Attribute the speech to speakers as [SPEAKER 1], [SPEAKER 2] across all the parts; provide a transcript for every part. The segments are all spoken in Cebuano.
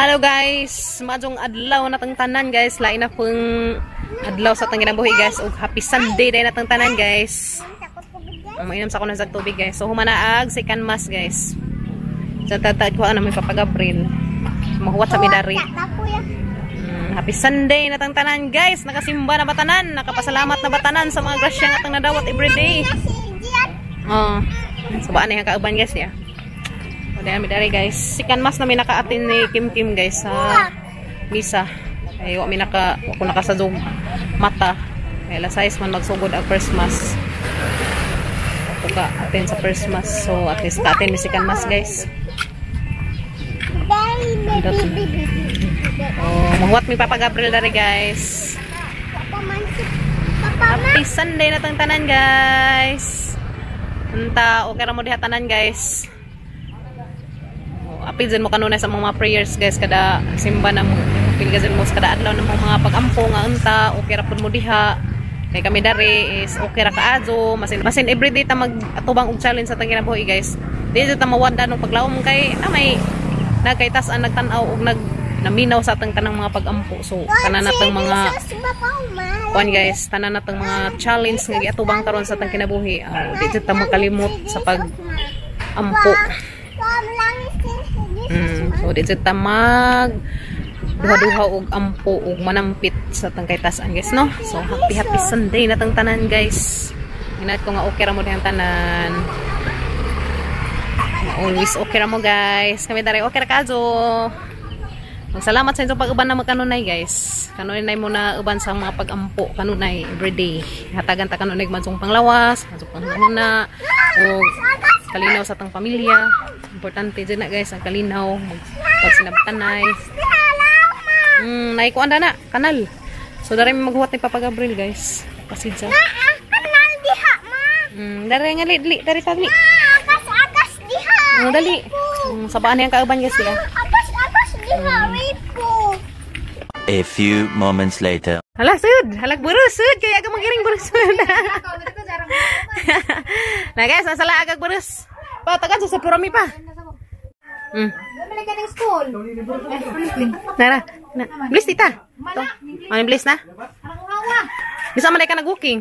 [SPEAKER 1] Hello guys, maayong adlaw natang tanan, guys. Lain na pong adlaw sa atong kinabuhi, guys. Ug happy Sunday day natang tanan, guys. Mainom sa ako ng tubig, guys. So humanaag second mass, guys. Sa tatad ko na may Papa Gabriel. Mahuwat sa midari. Happy Sunday natang tanan, guys. Nakasimba na batanan, nakapasalamat na batanan sa mga grasya nga atong nadawat everyday. Oh, sabaan na yung kauban, guys, ya. Wala mi dari, guys. Second mass na mi naka-attend ni Kim Kim, guys, sa misa. Ay wa mi naka wa ko nakasadog mata. Kay alas 6 man magsugod ang first mass. Ako ka attend sa first mass. So at least ka-attend mi second mass, guys. Oh, mahuwat mi Papa Gabriel dari, guys. Happy Sunday na tang tanan, guys. Unta okay ra mo diha tanan, guys. Oh, apil mo kanunay sa mga prayers, guys, kada simba na mo. Apil gazin mo sa kada adlaw ng mga pag-ampo nga unta okay ra pud mo diha. Kay kami dari is okay ra kaayo, masin masin everyday ta mag atubang og challenge sa tang kinabuhi, guys. Di ta mawada nung paglaom kay na may nagkaitas ang nagtan-aw og nag naminaw sa atang tanang mga pag-ampo. So tanan natang mga kuan, guys, tanan natang mga challenge nga giatubang karon sa atang kinabuhi. Di ta makalimot sa pag-ampo. So di ta mag duha-duha og ampo og manampit sa atang kaytasan, guys, no. So happy happy Sunday natang tanan, guys. Inat ko nga okay ra mo dihang tanan. Always okay ra mo, guys. Kami dari okay ra kaayo. Salamat sa inyong pag-uban na magkanunay, guys. Kanunay mo na uban sa mga pag-ampo kanunay everyday. Hatagan ta kanunay maayong panglawas, maayong panghuna, o kalinaw sa atang pamilya. Importante dyan na, guys, ang kalinaw, pagsinabtanay. Naikuan na kanal. So dari mi maghuwat ni Papa Gabriel, guys. Pasidya.
[SPEAKER 2] Kanal diha ma.
[SPEAKER 1] Dari nga li, dali, dari ta dali.
[SPEAKER 2] Agas agas diha.
[SPEAKER 1] Dali. Sabaan yang kauban, guys, ya.
[SPEAKER 2] Agas agas diha ripo.
[SPEAKER 3] A few moments later.
[SPEAKER 1] Hala, sud. Halag burus, sud. Kaya ka magiring burus. Na guys, nasa laag ag burus. Pa, tagan sa purami pa.
[SPEAKER 2] Balik ka ng school.
[SPEAKER 1] Nara, na. Bliss, tita. To. Ano bliss na? Bisa man ka nag-walking.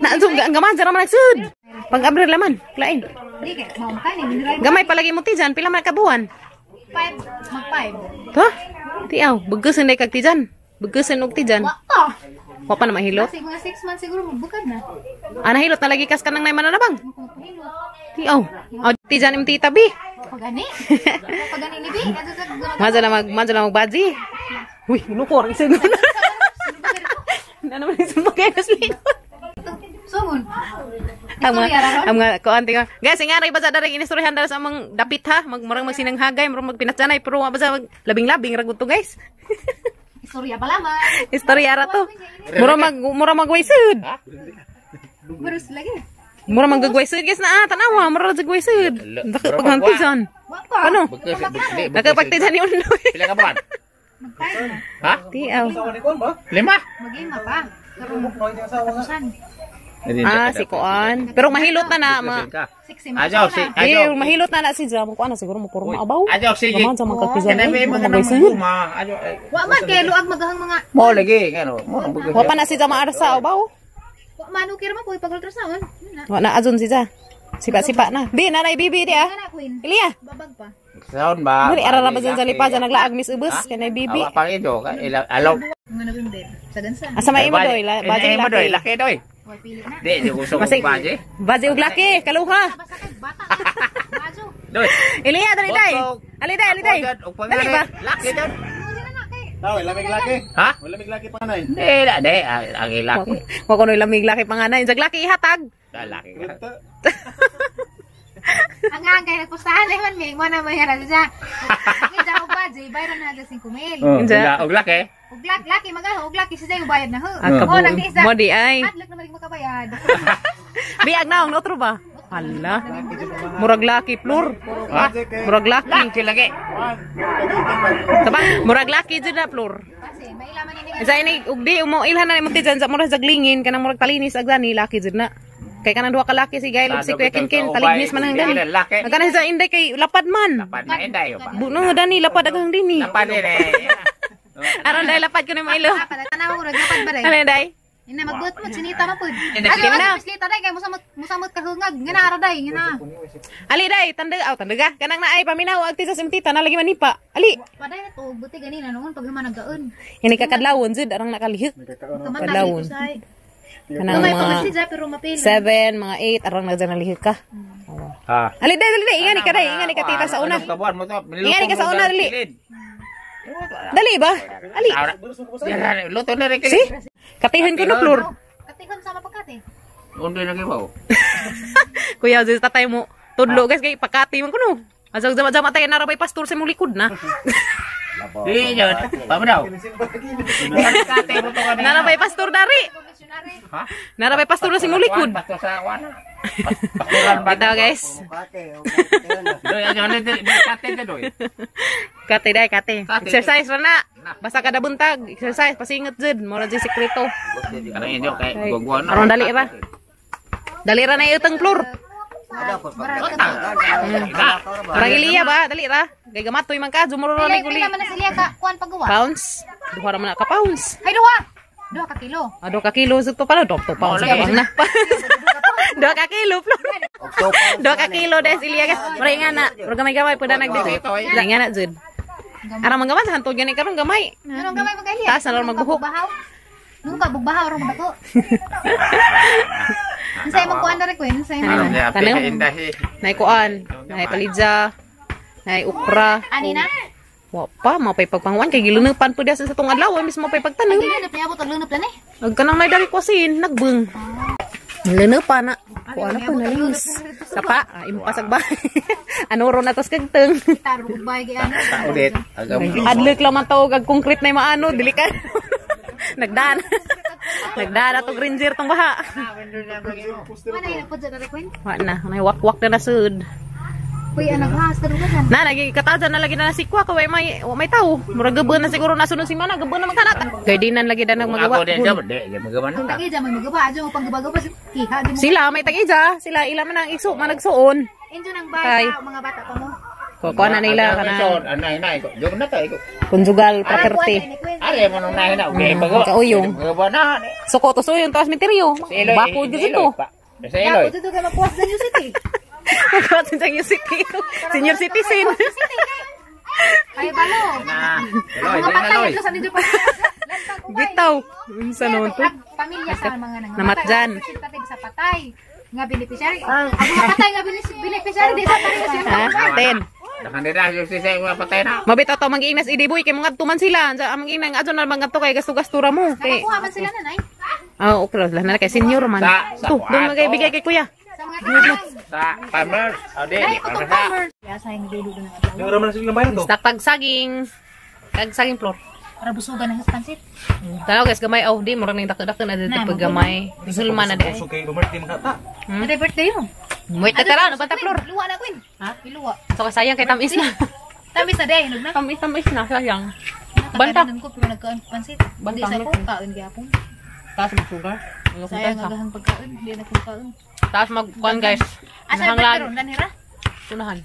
[SPEAKER 1] Na, ang ang gaman, zara man nagsud. Pag abrir laman, klain.
[SPEAKER 2] Di kay mao ka ni
[SPEAKER 1] Gamay palagi mo tijan, pila man ka buwan?
[SPEAKER 2] 5 mag 5.
[SPEAKER 1] To? Tiaw, bugasan day kag tijan. Bugasan og tijan.
[SPEAKER 2] Wa pa.
[SPEAKER 1] Wa pa na mahilot.
[SPEAKER 2] Kasi mga 6 months siguro magbukad na.
[SPEAKER 1] Ah, nahilot na lagi kas kanang nay mananabang. Tiaw. Oh, tijan im tita bi.
[SPEAKER 2] Pagani. Pagani ni bi. Adto sa
[SPEAKER 1] Madya na magbaji. Uy, nukor isa na. Na naman isang bagay na likod.
[SPEAKER 2] Sumun.
[SPEAKER 1] Ang mga kuan tinga. Guys, nga ray basa dari inistoryahan dara sa among dapit ha, magmurang magsinanghagay, murang magpinatsanay pero wa basa mag labing-labing ra gud to, guys.
[SPEAKER 2] Istorya pa lamang.
[SPEAKER 1] Istorya ra to. Mura magwaysud.
[SPEAKER 2] Barus lagi.
[SPEAKER 1] Mura magagwaysud, guys, na ah, tanawa, mura ra gway-sud. Dako paghantisan.
[SPEAKER 2] Wa pa.
[SPEAKER 1] Ano? Nakapagtisan ni Undoy.
[SPEAKER 4] Pila ka buwan?
[SPEAKER 2] Mag 5 na.
[SPEAKER 4] Ha?
[SPEAKER 1] Tiaw.
[SPEAKER 4] Lima?
[SPEAKER 2] Maglima pa. Karon.
[SPEAKER 1] Ah, si Kuan. Pero mahilot na na ma.
[SPEAKER 2] 6
[SPEAKER 4] Ajaw, si
[SPEAKER 1] Eh,
[SPEAKER 4] ajaw.
[SPEAKER 1] mahilot na na si Jam. Kuan na siguro mo puro maabaw.
[SPEAKER 4] Ajaw, sige.
[SPEAKER 1] Gaman sa mga kagtisan.
[SPEAKER 4] Kanami
[SPEAKER 1] Eh,
[SPEAKER 4] mga
[SPEAKER 1] magwaysud.
[SPEAKER 4] namang ajaw.
[SPEAKER 2] Wa man kay luag magahang mga
[SPEAKER 4] Mo lagi ngano, mo nang bugas.
[SPEAKER 1] Wa pa na si Jam maarsa abaw.
[SPEAKER 2] Wa man okay ra man po pag ultrasound. Na.
[SPEAKER 1] Wa na azon si Ja. Sipa-sipa na. Bi, nanay bibi di ah.
[SPEAKER 2] Na queen.
[SPEAKER 1] Ilya.
[SPEAKER 2] Babag pa.
[SPEAKER 4] Sound ba?
[SPEAKER 1] Dali ara ra ba dyan sa lipa dyan naglaag Miss Ubus kanay bibi.
[SPEAKER 4] Awa pang ido ka ila alaw.
[SPEAKER 2] Mga November. Sa gansa.
[SPEAKER 1] Asa may imo doy, baji
[SPEAKER 4] Imo doy,
[SPEAKER 1] laki.
[SPEAKER 4] laki doy.
[SPEAKER 2] Wa pili na.
[SPEAKER 4] Di di gusto ko
[SPEAKER 1] Masig-
[SPEAKER 4] baji.
[SPEAKER 1] Baji og laki, kaluha.
[SPEAKER 2] Basta kay bata ka. Bajo.
[SPEAKER 4] Doy.
[SPEAKER 1] Ilya dali day.
[SPEAKER 4] Botog.
[SPEAKER 1] Ali day, ali day.
[SPEAKER 4] Og
[SPEAKER 1] Dali ba?
[SPEAKER 4] Laki doy.
[SPEAKER 5] Wala lamig laki.
[SPEAKER 4] Ha?
[SPEAKER 5] Wala lamig laki panganay.
[SPEAKER 4] Di la di ang laki.
[SPEAKER 1] Wa ko noy lamig laki panganay. Jag laki ihatag.
[SPEAKER 4] Laki.
[SPEAKER 2] Ang ang kay nagpustahan eh man may mo na may ara siya. Ni daw ba jay bayran na sa 5,000.
[SPEAKER 4] Oh,
[SPEAKER 1] Unsa?
[SPEAKER 4] og laki.
[SPEAKER 2] Ug laki laki magaho ug laki siya yung bayad na ho.
[SPEAKER 1] Ah, kabu.
[SPEAKER 2] Oh, nang di isa.
[SPEAKER 1] Mo di ay.
[SPEAKER 2] Hadlok na malig makabayad.
[SPEAKER 1] Biag na og otro ba? Hala. Murag laki plur.
[SPEAKER 4] Ha?
[SPEAKER 1] Murag laki.
[SPEAKER 4] Laki lagi.
[SPEAKER 1] Saba, murag laki jud na plur.
[SPEAKER 2] Kasi may ilaman ini
[SPEAKER 1] Sa ini ug di mo ilhan na imong tijan sa murag jaglingin kanang murag talinis ag dani laki jud na. Kay kanang duha ka laki si Gail ug si Kuya Kinkin talignis man ang dani.
[SPEAKER 4] Laki.
[SPEAKER 1] Agana sa Inday kay lapad man.
[SPEAKER 4] Lapad na Inday ba.
[SPEAKER 1] Buno nga dani lapad aghang dinhi.
[SPEAKER 4] Lapad din.
[SPEAKER 1] Aron dai lapad ko ni mailo.
[SPEAKER 2] Tanaw ko lapad ba dai.
[SPEAKER 1] Ano dai?
[SPEAKER 2] Ina magbuot mo sinita man pud.
[SPEAKER 1] Sige na.
[SPEAKER 2] Ano dai kay musamot kahungag ngana ara dai ngana.
[SPEAKER 1] Ali dai tanda aw tanda ka kanang naay paminaw ag tisa simtita na lagi manipa. Ali.
[SPEAKER 2] Paday na to buti ganina noon pag human naggaon.
[SPEAKER 1] Ini kakadlawon jud arang nakalihik. Kadlawon. Kanang mga 7, mga 8 arang nagjanalihik ka.
[SPEAKER 4] Ha.
[SPEAKER 1] Ali dai dali dai ingani ka dai ingani ka tita sa una. Ingani ka sa una dali. Dali ba? Ali.
[SPEAKER 4] Luto na rin.
[SPEAKER 1] Si? Katihan ko no, Flor.
[SPEAKER 2] Katihon sama pagkati.
[SPEAKER 4] Undo na kibaw.
[SPEAKER 1] Kuya, sa tatay mo, tudlo guys, kay pakati man ko no. Asag jama-jama tayo narabay pastor sa mong likod na.
[SPEAKER 4] Di yun. Pama daw.
[SPEAKER 1] Narabay pastor dari.
[SPEAKER 4] Ha?
[SPEAKER 1] Narabay pastor na sa mong likod.
[SPEAKER 4] Pastor sa wana.
[SPEAKER 1] Bitaw guys. Kate dai kate. Exercise ra na. Basta kada buntag, exercise pasingot jud, mo ra jud sekreto. Aron dali ra. Dali ra na itang floor. Parang Iliya ba? Dali ra. Kay gamatoy man ka, jumuro ra may guli.
[SPEAKER 2] Pila man na sila ka kuan paggawa?
[SPEAKER 1] Pounds. Duha ra man na ka pounds.
[SPEAKER 2] Hay duha. 2 ka kilo.
[SPEAKER 1] Ah, 2 ka kilo to pala, 2 pounds ka bang na. 2 ka kilo, Flor. 2 ka kilo des Iliya guys. Mura nga na. Mura gamay-gamay pud na nagdito. Nga na jud. Ara manggaman sa hantod gani karon gamay.
[SPEAKER 2] Anong gamay man kay Iliya?
[SPEAKER 1] Taas na lang magbuhok.
[SPEAKER 2] Nung ka bugbahaw ra mo dako. Unsay imong kuan diri Queen? Unsay imong
[SPEAKER 1] Tanong. Nay kuan, nay palidja, nay ukra.
[SPEAKER 2] Ani na?
[SPEAKER 1] Wa pa mapay pagpanguan kay gilunupan pud sa tong adlaw mismo mapay pagtanom.
[SPEAKER 2] Gilunop niya abot og lunop lan eh.
[SPEAKER 1] Ag kanang nay dali kwasin nagbeng. Lunupan na. Kuan na po nalingis. Sapa, impasag ba? Ano ro na tos kagteng.
[SPEAKER 2] Taro bay gi ano.
[SPEAKER 4] Ulit.
[SPEAKER 1] Adlok lang man tawag ag concrete na maano dili ka. Nagdaan. Nagdaan ato ranger tong baha.
[SPEAKER 2] Wala na pud sa diri Queen.
[SPEAKER 1] Wa na, nay wakwak na nasud.
[SPEAKER 2] Uy, anak ha, sa dugan.
[SPEAKER 1] Na lagi katajan na lagi na sikwa ka way may tao. Murag gaban na siguro nasunod si mana, gaban na magkanat. Gardinan lagi na nagmagawa.
[SPEAKER 4] Ako din jam, di magawa na.
[SPEAKER 2] Tag-ija may magawa, adyo mo panggabagawa kiha adyo mo.
[SPEAKER 1] Sila may tag-ija, sila ila man ang igso, managsuon.
[SPEAKER 2] Injo nang bay sa mga bata pa mo.
[SPEAKER 1] Kuha na nila kana.
[SPEAKER 4] Anay nay ko. Jom na kay ko.
[SPEAKER 1] Conjugal property.
[SPEAKER 4] Are mo nung nay na, okay bago.
[SPEAKER 1] Kauyong.
[SPEAKER 4] Magawa na.
[SPEAKER 1] Suko to suyong taas misteryo. Bako jud ito.
[SPEAKER 4] Sa Iloy.
[SPEAKER 2] Dapat dito kay mapuwas sa New City.
[SPEAKER 1] Mapuwas sa New City. Senior citizen.
[SPEAKER 2] Ay balo. Mga patay ito sa ninyo pa.
[SPEAKER 1] Bitaw. Unsa naman to?
[SPEAKER 2] Pamilya sa mga nang
[SPEAKER 1] Namatjan.
[SPEAKER 2] Sa patay nga beneficiary. Ang mga patay nga beneficiary di sa pareho sila.
[SPEAKER 1] Ha? 10.
[SPEAKER 4] Nakandida yung sa mga patay na.
[SPEAKER 1] Mabitaw to mangiinas idiboy kay mga tuman sila. Ang mangiinang adyo na mangadto kay gasto-gastura mo. Kay
[SPEAKER 2] Nakakuha man sila nanay.
[SPEAKER 1] Ah, okay lang na kay senior man.
[SPEAKER 4] Sa
[SPEAKER 1] To, doon magibigay kay kuya.
[SPEAKER 2] Sa mga tatay.
[SPEAKER 4] Sa farmers. O di, farmers.
[SPEAKER 1] Stock tag saging. Tag saging floor.
[SPEAKER 2] Para busugan ang pansit.
[SPEAKER 1] Tanaw guys, gamay oh di murag ning dako-dako na dito pag gamay. Musulman na di.
[SPEAKER 5] So kay birthday mga ta.
[SPEAKER 2] Happy birthday mo.
[SPEAKER 1] Wait na tara, ano ba ta floor?
[SPEAKER 2] Luwa na Queen. Ha? Iluwa.
[SPEAKER 1] So sayang kay tamis na.
[SPEAKER 2] Tamis na day, hinog na.
[SPEAKER 1] Tamis tamis na sayang. Banta.
[SPEAKER 2] Banta. Ko pero nagkaon pansit.
[SPEAKER 1] Banta
[SPEAKER 2] Di sa
[SPEAKER 1] mo.
[SPEAKER 2] ko kaon gyapon.
[SPEAKER 1] Taas mag sugar.
[SPEAKER 2] Sayang agahang pagkaon, di na kong kaon.
[SPEAKER 1] Taas mag kuan guys.
[SPEAKER 2] Asa
[SPEAKER 1] Nahanglag.
[SPEAKER 2] birthday ron lanira?
[SPEAKER 1] Tunahan.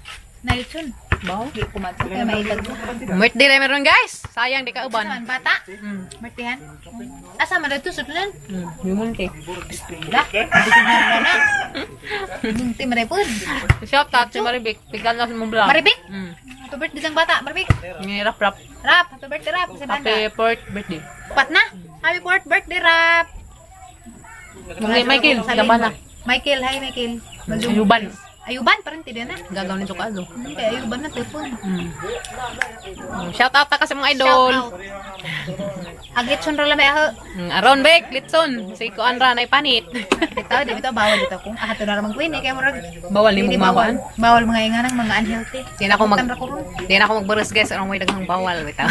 [SPEAKER 2] Nalitsun.
[SPEAKER 1] Baw.
[SPEAKER 2] Di ko man kay maitag.
[SPEAKER 1] Birthday na meron guys. Sayang di ka uban.
[SPEAKER 2] Asa man bata? Birthdayhan. Asa man dito sudlan?
[SPEAKER 1] Yumon kay.
[SPEAKER 2] Lah. Na. Munti marepod.
[SPEAKER 1] Shout out si Maribik. Tignan na sa mong vlog.
[SPEAKER 2] Maribik? Happy birthday sang bata, Maribik.
[SPEAKER 1] Ngay rap rap.
[SPEAKER 2] Rap, happy birthday rap sa banda.
[SPEAKER 1] Happy fourth birthday.
[SPEAKER 2] Pat na. Happy fourth birthday rap.
[SPEAKER 1] Ngay Michael, laban na.
[SPEAKER 2] Michael, hi Michael.
[SPEAKER 1] Ayuban.
[SPEAKER 2] Ayuban pa rin na.
[SPEAKER 1] Gagawin nito kazo.
[SPEAKER 2] Kaya ayuban na telepon.
[SPEAKER 1] Shout out ta kasi mga idol.
[SPEAKER 2] Shout out. Agitson ra lamay aho.
[SPEAKER 1] Aron bek, litson. Si kuan ra nay panit.
[SPEAKER 2] Bitaw, di bitaw bawal dito kung ahato na ramang queen eh kay murag
[SPEAKER 1] Bawal nimo
[SPEAKER 2] Dili bawal.
[SPEAKER 1] mawan.
[SPEAKER 2] Bawal mga inganang mga unhealthy.
[SPEAKER 1] Di na ako mag
[SPEAKER 2] Tan ra ko ron.
[SPEAKER 1] Di na ako magbaras guys, anong may daghang bawal bitaw.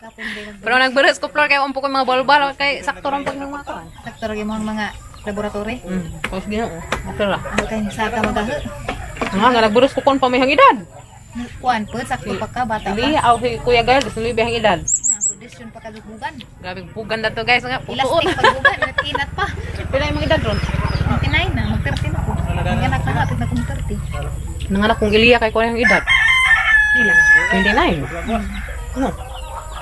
[SPEAKER 2] Kapon di mag-
[SPEAKER 1] Pero nagbaras ko floor kay umpo ko mga bawal-bawal kay sakto ron pag mga kuan.
[SPEAKER 2] Sakto ra gyud mga laboratory.
[SPEAKER 1] Tapos ginoo. Okay ra.
[SPEAKER 2] Ano kay sa ka magaho?
[SPEAKER 1] Nga nga nagbaras ko kuan pa may hangidad.
[SPEAKER 2] Kuan pud sakto pa ka bata pa.
[SPEAKER 1] Dili aw si Kuya Gael gusto niya bihang edad.
[SPEAKER 2] Kondisyon pa kagugan.
[SPEAKER 1] Grabe bugan na to guys nga putuon.
[SPEAKER 2] Elastic pagbugan, inat pa.
[SPEAKER 1] Pila yung mga edad ron?
[SPEAKER 2] 29 na. akong 30.
[SPEAKER 1] Nanganak kong Ilya kay kuha yung edad. 29. Ano?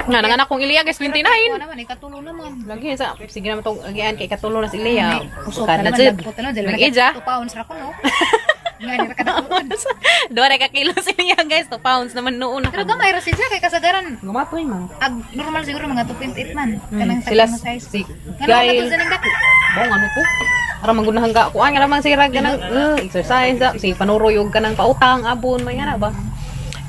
[SPEAKER 1] Nga, nanganak kong Ilya guys, 29.
[SPEAKER 2] Kuha naman, ikatulo naman.
[SPEAKER 1] Lagi sa sige naman tong agian kay katulo na si Ilya.
[SPEAKER 2] Usok
[SPEAKER 1] Bukan
[SPEAKER 2] na
[SPEAKER 1] na
[SPEAKER 2] naman,
[SPEAKER 1] jud.
[SPEAKER 2] lagpot na naman. Dahil
[SPEAKER 1] Nag-ija.
[SPEAKER 2] 2 pounds ra ko, no? Nga, nira ka dakuon.
[SPEAKER 1] Duha ka kilo si Ilya guys, 2 pounds naman noon.
[SPEAKER 2] Pero gamay ra siya kay kasagaran.
[SPEAKER 1] Gumatoy man.
[SPEAKER 2] Ag normal siguro mga 2.8 man. Kanang sa
[SPEAKER 1] Sila
[SPEAKER 2] mga size.
[SPEAKER 1] si
[SPEAKER 2] Ngano ka
[SPEAKER 1] Gail.
[SPEAKER 2] to sa dako?
[SPEAKER 1] Bong ano ko? Ara manggunahan ka kuan nga lamang sira ganang exercise si panuroy og kanang pautang abon may nga na ba.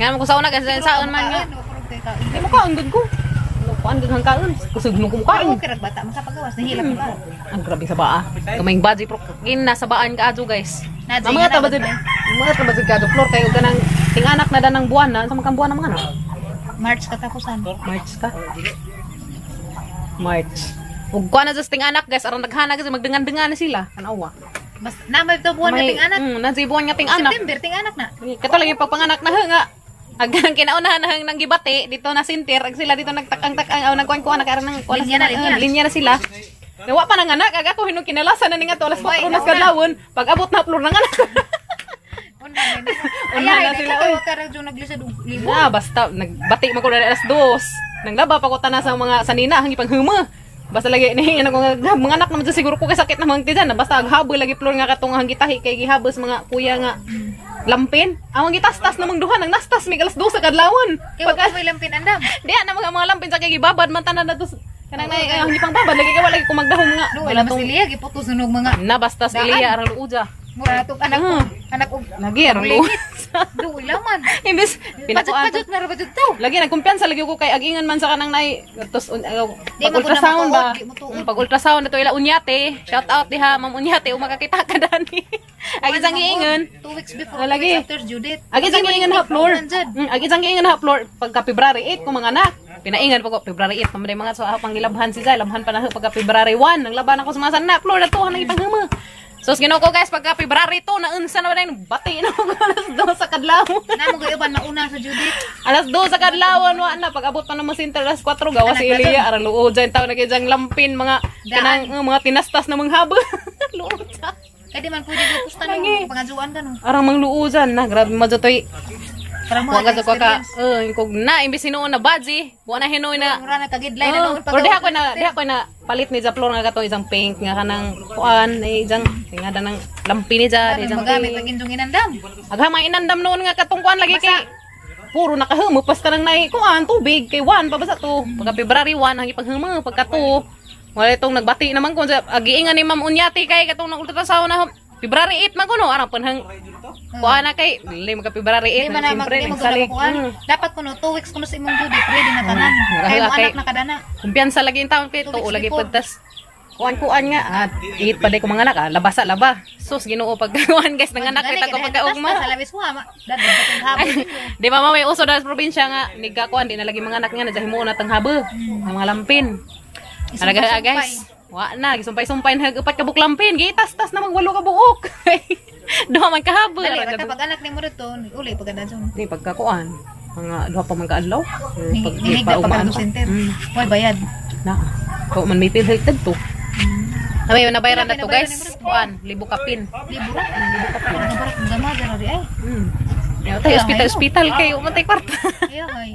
[SPEAKER 1] Nga naman ko sa una kasi saon man nga. Di mo kaon gud ko. Ano kuan gud hang kaon. Kusog no ko
[SPEAKER 2] Kaon
[SPEAKER 1] kaon.
[SPEAKER 2] kay bata makapagawas nahilak ba.
[SPEAKER 1] Ang grabe sa baa. Kamayng baji pro kin nasa baan ka adyo guys.
[SPEAKER 2] Nadyo,
[SPEAKER 1] Mga
[SPEAKER 2] nga
[SPEAKER 1] ta ba
[SPEAKER 2] na,
[SPEAKER 1] jud? Mga ta ba jud ka floor kayo kanang tinganak na danang buwan na sa mga buwan na mga anak.
[SPEAKER 2] March katapusan.
[SPEAKER 1] March ka. March. Ug kuan na just tinganak guys aron naghana kasi magdangan-dangan na sila. Anawa.
[SPEAKER 2] Basta na may buwan na ting anak.
[SPEAKER 1] Nasa buwan nga ting anak.
[SPEAKER 2] September ting anak na.
[SPEAKER 1] Kato lagi pagpanganak na nga. Ag ang kinaunahan na hang nanggibati dito na sinter ag sila dito nagtakang-takang aw nagkuan-kuan na karon nang
[SPEAKER 2] Linya na, linya.
[SPEAKER 1] linya na sila. Nawa pa nang anak ag ako hinog kinalasan na ni nga to alas 4 na sa kadlawon pag abot na floor nang anak.
[SPEAKER 2] Una na.
[SPEAKER 1] Una
[SPEAKER 2] Ay,
[SPEAKER 1] na
[SPEAKER 2] ay,
[SPEAKER 1] sila,
[SPEAKER 2] ikaw
[SPEAKER 1] oy.
[SPEAKER 2] ka ra naglisod og libo.
[SPEAKER 1] Na basta nagbati man ko na alas 2. Nanglaba pa ko tanan sa mga sanina hang ipanghuma. Basta lagi ni ano ko nga mga anak naman dyan, siguro ko kay sakit na mga tiyan basta aghabol lagi floor nga katong hang gitahi kay gihabos mga kuya nga lampin. Ang gitastas namang duha nang nastas mig alas 2 sa kadlawon.
[SPEAKER 2] Kay wa ko may lampin andam.
[SPEAKER 1] Diya na mga lampin sa kay gibabad man tanan na to. Kanang na ang gipang babad lagi ka wala lagi kumagdahom nga.
[SPEAKER 2] No, wala mas Lilia giputos sunog mga
[SPEAKER 1] Na basta sa
[SPEAKER 2] Daan.
[SPEAKER 1] Ilya aral uja.
[SPEAKER 2] mura natong anak ko. Anak og
[SPEAKER 1] Lagi aral uja.
[SPEAKER 2] Duol laman.
[SPEAKER 1] Imbis pinakuan.
[SPEAKER 2] Pajot-pajot na ra pajot to.
[SPEAKER 1] Lagi nagkumpiyansa lagi ko kay agingan man sa kanang nay tos
[SPEAKER 2] Di
[SPEAKER 1] pag
[SPEAKER 2] man ko na
[SPEAKER 1] ultrasound ba.
[SPEAKER 2] matuod, di mo tuod.
[SPEAKER 1] Pag ultrasound na to ila unyate. Shout out diha Ma'am Unyate umakakita ka dani. Agi sang giingon.
[SPEAKER 2] 2 weeks before,
[SPEAKER 1] Oh,
[SPEAKER 2] 2
[SPEAKER 1] lagi.
[SPEAKER 2] weeks after due date.
[SPEAKER 1] Agi sang giingon ha floor.
[SPEAKER 2] Nandyan.
[SPEAKER 1] Agi sang giingon ha floor pagka February 8 ko mga anak. Pinaingan pa ko February 8 pa man mga so ako pangilabhan si Zay, labhan pa na ho pagka February 1 nang laban ako sa mga sana floor na to nang ipanghuma. So Ginoo ko guys pagka February 2 na unsa na ba bati na ko alas 2 sa kadlawon.
[SPEAKER 2] Namo kayo ban mauna sa due date.
[SPEAKER 1] Alas 2 sa kadlawon wa na pag abot pa ng masinter alas 4 gawa si Elia aral luod dyan taw na kay diyang lampin mga kanang mga tinastas na mga haba. Luod sa.
[SPEAKER 2] Kay di man pwede ko pusta no
[SPEAKER 1] Lagi.
[SPEAKER 2] pangajuan ka no.
[SPEAKER 1] Arang mang luodan na grabe mo toy.
[SPEAKER 2] Para mo
[SPEAKER 1] Wa ka sa ka kog na imbis hinuon na baji, wa na hinuon na.
[SPEAKER 2] Mura na kagidlay na noon
[SPEAKER 1] Pero diha ko na palit ni Japlor nga katong isang pink nga kanang kuan eh isang tingada ng lampi ni ja,
[SPEAKER 2] Ano
[SPEAKER 1] isang
[SPEAKER 2] magamit
[SPEAKER 1] pink.
[SPEAKER 2] ang inyong inandam.
[SPEAKER 1] Agha mga inandam noon nga katong kuan lagi kay puro nakahuma pas ka nang nai kuan tubig kay 1 pa basta to. Pagka February 1 ang ipaghuma pagka 2 wala itong nagbati naman ko agiingan ni Ma'am Unyati kay katong nang ultrasound na February 8 man kuno arang panhang kuan na kay dili magka February
[SPEAKER 2] Di
[SPEAKER 1] 8
[SPEAKER 2] man na mag
[SPEAKER 1] siyempre
[SPEAKER 2] di mo
[SPEAKER 1] nagsalig.
[SPEAKER 2] kuan. Dapat kuno 2 weeks kuno sa imong due date ready na tanan. Kay mo
[SPEAKER 1] Kay-
[SPEAKER 2] anak na kadana.
[SPEAKER 1] Kumpiyansa lagi yung taon kay
[SPEAKER 2] 2
[SPEAKER 1] tuo
[SPEAKER 2] weeks
[SPEAKER 1] lagi
[SPEAKER 2] before.
[SPEAKER 1] pagtas kuan-kuan nga at 8 pa day ko mga anak ah, labasa laba. Sus Ginoo pag kuan guys nanganak kita ko pagkaugma.
[SPEAKER 2] Sa labis wa ma. Dadto katong hapon.
[SPEAKER 1] Di ba ma may uso na sa probinsya nga nigkakuan di na lagi mga anak nga najahimuon na tang haba ang mga lampin. Alaga guys. Wa na gisumpay-sumpay na upat ka buok lampin gitas-tas na mag walo ka buok. Duha man ka haba.
[SPEAKER 2] Dali ra pag anak nimo dito, uli pag adadyon.
[SPEAKER 1] Di pagkakuan mga duha pa man kaadlaw.
[SPEAKER 2] Ni pa
[SPEAKER 1] ugmaan
[SPEAKER 2] pag
[SPEAKER 1] pa.
[SPEAKER 2] center. Way bayad.
[SPEAKER 1] Na. Ko man may PhilHealth to. Ay, nabayaran na to guys. Kuan, libo kapin.
[SPEAKER 2] Libo ra. Libo ka pa. Gama dara di ay.
[SPEAKER 1] Yaw tayo ospital ospital kayo umatay kwarta.
[SPEAKER 2] Ayaw ay.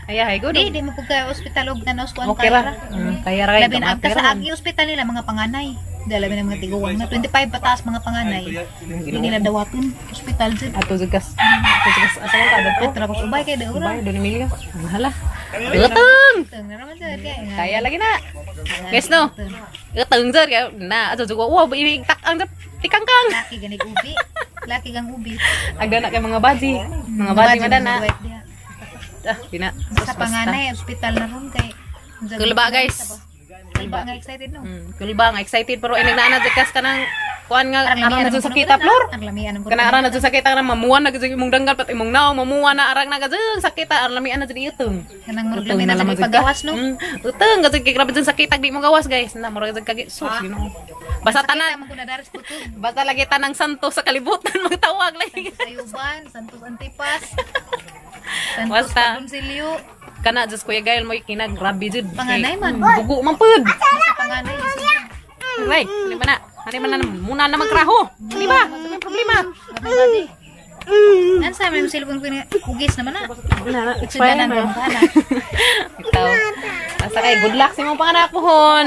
[SPEAKER 1] Ay, ay, good.
[SPEAKER 2] Di di mo pagka ospital og tanaw kuan
[SPEAKER 1] Okay ra. Kaya ra kayo.
[SPEAKER 2] Labi na agta sa agi ospital nila mga panganay. Dahil labi na mga tiguang na 25 pataas mga panganay. Hindi nila dawaton ospital jud.
[SPEAKER 1] Ato zugas. Ato zugas asa man ka adto?
[SPEAKER 2] At ra ko ubay kay daw ra.
[SPEAKER 1] Bay Don Emilio. Ang hala. Utang.
[SPEAKER 2] Teng na raman jud kay.
[SPEAKER 1] Kaya lagi na. Guys no. Utang jud kay na ato zugo. Wow, ibig tak ang tikang kang.
[SPEAKER 2] Laki ganig ubi. Laki gang ubi.
[SPEAKER 1] Agda na kay mga baji. Mga baji madana. Ah, pina.
[SPEAKER 2] Sa panganay ospital na ron kay.
[SPEAKER 1] Kulba guys.
[SPEAKER 2] Kulba nga excited no.
[SPEAKER 1] Kulba nga excited pero inig na na ka nang kuan nga arang na dyan sa kita floor.
[SPEAKER 2] Ang lamian ang
[SPEAKER 1] Kana arang na dyan sa kita na mamuan na gud imong danggal pat imong naong mamuan na arang na gud sakita arang lamian na dyan itong.
[SPEAKER 2] Kanang murag lami na sa paggawas no.
[SPEAKER 1] Utong gud kay grabe dyan sakita di mo gawas guys. Na murag dyan kagi sus Ginoo. Basta tanan
[SPEAKER 2] Sakita man ko na daras putol.
[SPEAKER 1] basta lagi tanang santo sa kalibutan magtawag lagi.
[SPEAKER 2] Santos Ayuban, Santos Antipas. Santos
[SPEAKER 1] Basta.
[SPEAKER 2] Agoncillo.
[SPEAKER 1] Kana just Kuya Gael mo kinag grabe jud.
[SPEAKER 2] Panganay man.
[SPEAKER 1] Dugo man pud.
[SPEAKER 2] Sa panganay.
[SPEAKER 1] Right, ano man na? Ano man na muna na magkraho. Di ba? man problema.
[SPEAKER 2] Nansa may cellphone ko ni hugis naman na.
[SPEAKER 1] Na, expire
[SPEAKER 2] Sundanan
[SPEAKER 1] na.
[SPEAKER 2] ko ang anak.
[SPEAKER 1] Ikaw. Basta kay good luck sa imong panganak pohon.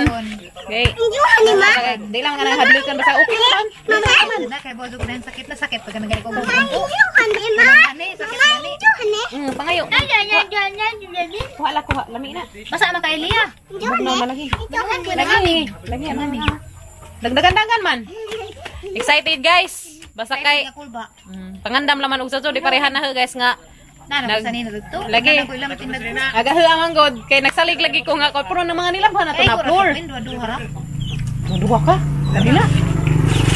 [SPEAKER 1] Okay. Basta kay di lang ka nang hadlukan basta okay lang.
[SPEAKER 2] Na kay bozo ko na sakit na sakit pag nagani ko ko. Ani sakit gani.
[SPEAKER 1] Pangayo. Kuha la kuha, lami na.
[SPEAKER 2] Basta man kay Elia.
[SPEAKER 1] Bugnaw man lagi. Lagi. Lagi ano. Dagdagan-dagan man. Excited guys. Basta kay
[SPEAKER 2] Kulba.
[SPEAKER 1] Pangandam laman og sojo di parehan na ho guys nga.
[SPEAKER 2] Na na sa nina dito.
[SPEAKER 1] Lagi.
[SPEAKER 2] Na ko ilang tindag.
[SPEAKER 1] Aga ho ang god kay nagsalig lagi ko nga ko pero ng mga nilabhan na to na floor.
[SPEAKER 2] Duha duha ra.
[SPEAKER 1] Duha ka. Labi na.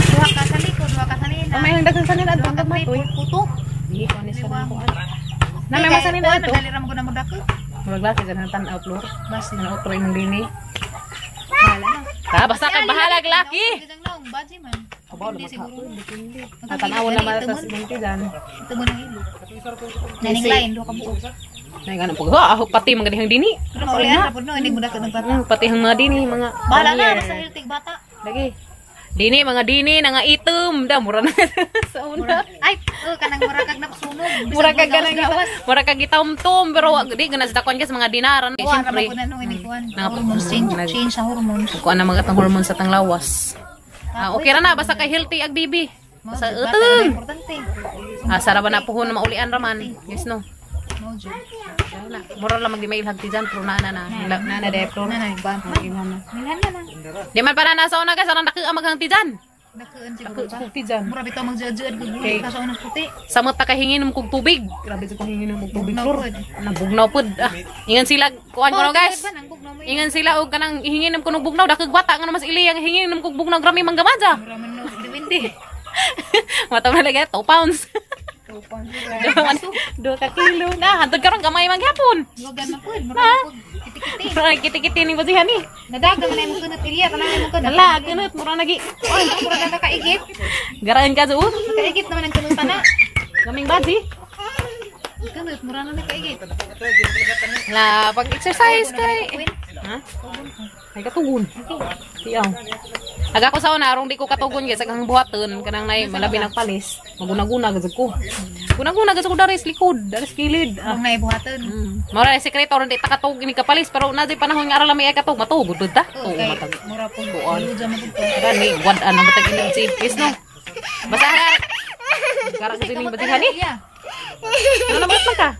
[SPEAKER 2] Duha ka sa likod, duha ka sa nina.
[SPEAKER 1] May ang daghan sa nila
[SPEAKER 2] Duha ka
[SPEAKER 1] adto
[SPEAKER 2] may
[SPEAKER 1] oy.
[SPEAKER 2] puto.
[SPEAKER 1] Di ko ni sa ko. Na may masanin na ato.
[SPEAKER 2] Dali ra mo ko na modako.
[SPEAKER 1] Murag laki dyan ang tan-aw floor.
[SPEAKER 2] Basta
[SPEAKER 1] Ano ko imong dini.
[SPEAKER 2] bahala na.
[SPEAKER 1] Ta basta kay bahala laki.
[SPEAKER 2] Dagang naong baji man.
[SPEAKER 1] Abaw
[SPEAKER 2] Hindi siguro.
[SPEAKER 1] Tan-awon na man tas imong tiyan.
[SPEAKER 2] Ito mo nang ilo. Naning line duha ka buo.
[SPEAKER 1] Nay ganun pag ha pati mga dihang dini.
[SPEAKER 2] Pero maulian ra pud no, hindi mo dako ng bata.
[SPEAKER 1] Pati ang mga dini mga
[SPEAKER 2] Bahala na
[SPEAKER 1] one year.
[SPEAKER 2] basta healthy bata.
[SPEAKER 1] Lagi. Dini mga dini na nga itom da mura na sa una.
[SPEAKER 2] Ay, oh, kanang mura kag napsunog.
[SPEAKER 1] Mura kag ganang mura kag gitomtom pero di gana sa dakon guys mga dinaran.
[SPEAKER 2] Wa ra
[SPEAKER 1] Siyempre.
[SPEAKER 2] man ko na nung ini kuan.
[SPEAKER 1] Nangap-
[SPEAKER 2] Hormones change, change sa hormones.
[SPEAKER 1] Kuan na mga atang hormones sa tang lawas. Ah, okay ra na basta kay healthy ag baby. Basta
[SPEAKER 2] Bata na
[SPEAKER 1] utong.
[SPEAKER 2] importante.
[SPEAKER 1] Ah, sara ba na puhon na maulian ra man. Yes no.
[SPEAKER 2] Mo jud.
[SPEAKER 1] Wala. Mura lang magdi mailhag ti dyan, pero naa na na. Na na de pero.
[SPEAKER 2] Na na ba?
[SPEAKER 1] Ilhan na.
[SPEAKER 2] Milhan na na.
[SPEAKER 1] Di man para nasa una guys, arang dako ang maghang ti dyan.
[SPEAKER 2] Dakuan siguro
[SPEAKER 1] Dako
[SPEAKER 2] ba?
[SPEAKER 1] ti dyan.
[SPEAKER 2] Mura bitaw magjuad-juad kag
[SPEAKER 1] Okay.
[SPEAKER 2] ka sa unang puti.
[SPEAKER 1] Samot ta kay hingin kog tubig. Grabe sa kong hingin kog tubig
[SPEAKER 2] Bugnaw
[SPEAKER 1] flor.
[SPEAKER 2] pod.
[SPEAKER 1] Nabugnaw pod. Ah, ingan sila kuan ko no guys.
[SPEAKER 2] Ba, nang bugnaw mo yun.
[SPEAKER 1] Ingan sila og kanang hingin ko og bugnaw dakog bata nga mas ili ang hingin kog bugnaw grami manggamadja.
[SPEAKER 2] Mura man no diwindi.
[SPEAKER 1] Mata na lagi 2 pounds. 2 ka kilo na hantod karon gamay man gyapon.
[SPEAKER 2] Lugan man pod, mura man pod. Kiti-kiti.
[SPEAKER 1] Mura kiti-kiti ning basihan ni.
[SPEAKER 2] Nadaga man imong kunot Ilya, tanan imong kunot.
[SPEAKER 1] Hala, kunot mura nagi.
[SPEAKER 2] Oy, mura na nakaigit.
[SPEAKER 1] Garaan ka sa
[SPEAKER 2] Nakaigit naman ang kunutan na.
[SPEAKER 1] Gaming body.
[SPEAKER 2] Kunot, mura na nakaigit.
[SPEAKER 1] La, pag-exercise kay. Ha? Ay katugon. Tiyaw. Aga ko sa una arong di ko katugon guys agang buhaton kanang nay malabi nagpalis. Maguna-guna gud ko. Guna-guna gud ko daris likod, daris kilid. Ah.
[SPEAKER 2] Ang naibuhaton.
[SPEAKER 1] Mora na sekreto aron di ta katug ini kapalis pero na di panahon nga aron lami ay katug matugod gud ta.
[SPEAKER 2] Oh,
[SPEAKER 1] Tuo
[SPEAKER 2] kay
[SPEAKER 1] matag.
[SPEAKER 2] mura po.
[SPEAKER 1] Kuan.
[SPEAKER 2] Luja man po.
[SPEAKER 1] Gani wad an ang matag ining si no. Basta gara. Gara sa sining batihan ni.
[SPEAKER 2] Ilya.
[SPEAKER 1] Ano naman lang ka?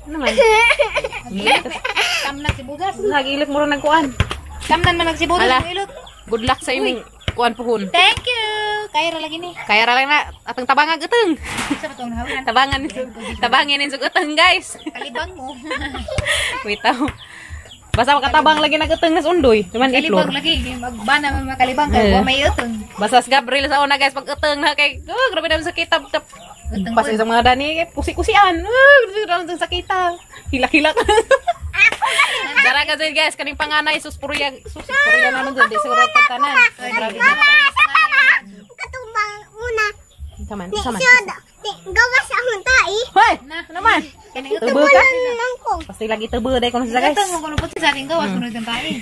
[SPEAKER 1] Ano man?
[SPEAKER 2] Tamnak si Bugas.
[SPEAKER 1] Nagilip mo rin nagkuan.
[SPEAKER 2] Tamnan man nagsibugas
[SPEAKER 1] Ala.
[SPEAKER 2] mo ilot.
[SPEAKER 1] Good luck sa imong kuan puhon.
[SPEAKER 2] Thank you. Kaya ra lagi ni.
[SPEAKER 1] Kaya ra lang na atong tabangag utong.
[SPEAKER 2] Sa ba tong nahawiran?
[SPEAKER 1] Tabangan tabangin nin sug utong guys.
[SPEAKER 2] Kalibang mo.
[SPEAKER 1] Wait aw. Basta makatabang lagi nag utong nas undoy. Duman
[SPEAKER 2] Kalibang
[SPEAKER 1] iplor.
[SPEAKER 2] lagi. Magbana man makalibang kay
[SPEAKER 1] Eh.
[SPEAKER 2] wa may utong.
[SPEAKER 1] Basta si Gabriel sa una guys pag utong na kay oh, grabe naman sakit tap tap.
[SPEAKER 2] Utong
[SPEAKER 1] Pas isang mga dani kay pusi-kusian. Oh, grabe naman sakit. Hila-hila ka. Dara ka dyan, guys kaning panganay sus purya naman dyan di siguro pagtanan. Grabe na.
[SPEAKER 6] Katumbang una.
[SPEAKER 1] Taman,
[SPEAKER 6] Ni
[SPEAKER 1] taman.
[SPEAKER 6] siya ni gawas akong tai.
[SPEAKER 1] Hoy, na naman.
[SPEAKER 2] Kaning utong.
[SPEAKER 1] Tebo ka.
[SPEAKER 6] Nang ko.
[SPEAKER 1] Pasti lagi tebo dai kono sa guys.
[SPEAKER 2] Utong mo kuno putsi sa ating gawas kuno itong tae.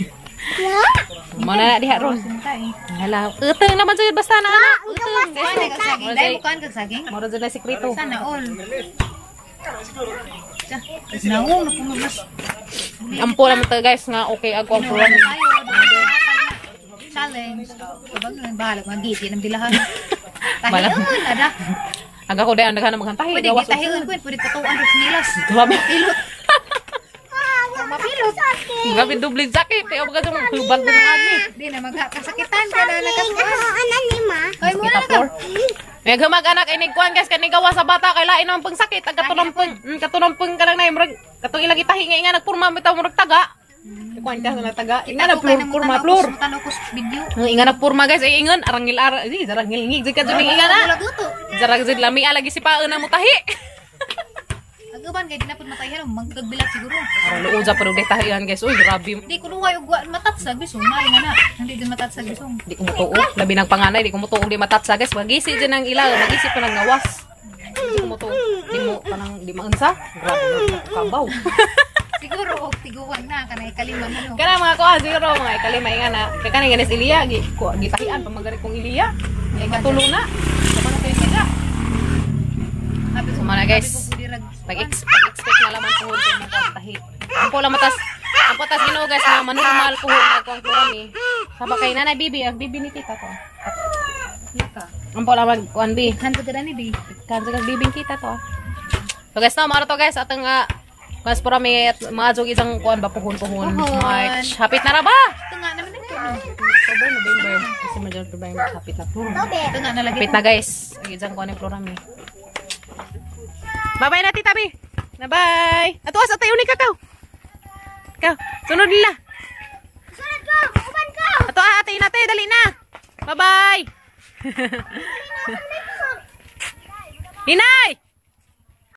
[SPEAKER 1] Mo na diha ron.
[SPEAKER 2] Itong tae.
[SPEAKER 1] Hala, utang naman jud basta na anak. Utang.
[SPEAKER 2] Kuan kag saging. Dai mo kuan kag saging.
[SPEAKER 1] Moro jud na sekreto.
[SPEAKER 2] Sana all. Naong na puno mas.
[SPEAKER 1] Ampo naman ta guys nga okay ako ang puwan.
[SPEAKER 2] Challenge. Kabang lang bahala magiti ng bilahan.
[SPEAKER 1] Bahala.
[SPEAKER 2] Tahion ada.
[SPEAKER 1] Aga ko dai ang daghan maghantay.
[SPEAKER 2] Pwede gitahion ko, pwede patuan ros nilas.
[SPEAKER 1] Grabe.
[SPEAKER 2] Pilot.
[SPEAKER 6] Mapilot.
[SPEAKER 1] Grabe doble sakit. Kaya baga sa hubag na ani.
[SPEAKER 2] Di na magkasakitan ka na nakasuan.
[SPEAKER 6] Ano ni ma?
[SPEAKER 2] Ay mo
[SPEAKER 1] Kita
[SPEAKER 2] na ka.
[SPEAKER 1] floor. May gamag anak inig kuan guys kani gawa sa bata kay lain naman pang sakit ang katunang pang katunang pang kanang nay murag katong ilang itahi nga nga nagpurma bitaw murag taga. Kuan ka sa taga. Inga na floor purma floor.
[SPEAKER 2] Tanaw ko sa video.
[SPEAKER 1] Ang inga na purma guys ay ingon arangil ar di jarangil ngig jud ka jud inga na.
[SPEAKER 2] Wala guto.
[SPEAKER 1] Jarang jud lami lagi si paon na mutahi.
[SPEAKER 2] Agaban kay di na pud matahian magkagbilat siguro.
[SPEAKER 1] Aron luoja pero di tahian guys. Uy grabe.
[SPEAKER 2] Di ko luway og wa matatsag bisong mali nga na. Hindi din matatsag bisong.
[SPEAKER 1] Di ko mutuo. Labi ng panganay, di ko mutuo di matatsa guys. Magisi dyan ang ilaw, magisi pa ng ngawas. Di ko mutuo. Di mo kanang di maunsa. Grabe kabaw.
[SPEAKER 2] Siguro og tiguan na kanay kalima na no.
[SPEAKER 1] Kana mga kuha siguro mga ikalima nga na. Kay kanang ganis Iliya gi ko gitahian pa magari kong Iliya. Kay katulo na. Sama na kayo sila. So mga guys, pag-expect na laman puhon sa mga tahi. Ang pula matas, ang patas Ginoo guys na manormal puhon na kuang kurami. Saba kay nanay bibi, ang bibi ni tita ko. Ang pula mag kuan bi.
[SPEAKER 2] Hanto ka ni bi.
[SPEAKER 1] Kan sa bibing kita to. So guys, no, maro to guys atong mas purami at mga jog isang kuan ba puhon-puhon.
[SPEAKER 2] Puhon.
[SPEAKER 1] March. Hapit na ra ba?
[SPEAKER 2] Ito nga naman ito.
[SPEAKER 1] October, November, December, January, February, March. Hapit na.
[SPEAKER 2] Ito nga nalagay.
[SPEAKER 1] Hapit na guys. Ang isang kuan ni Florami. Bye-bye na tita Bi. Na bye. Ato asa tayo ni kakao. Kaw, sunod nila.
[SPEAKER 6] Sunod ko! Uban ko!
[SPEAKER 1] Ato ah, ate na te, dali na. Bye-bye. Hinay!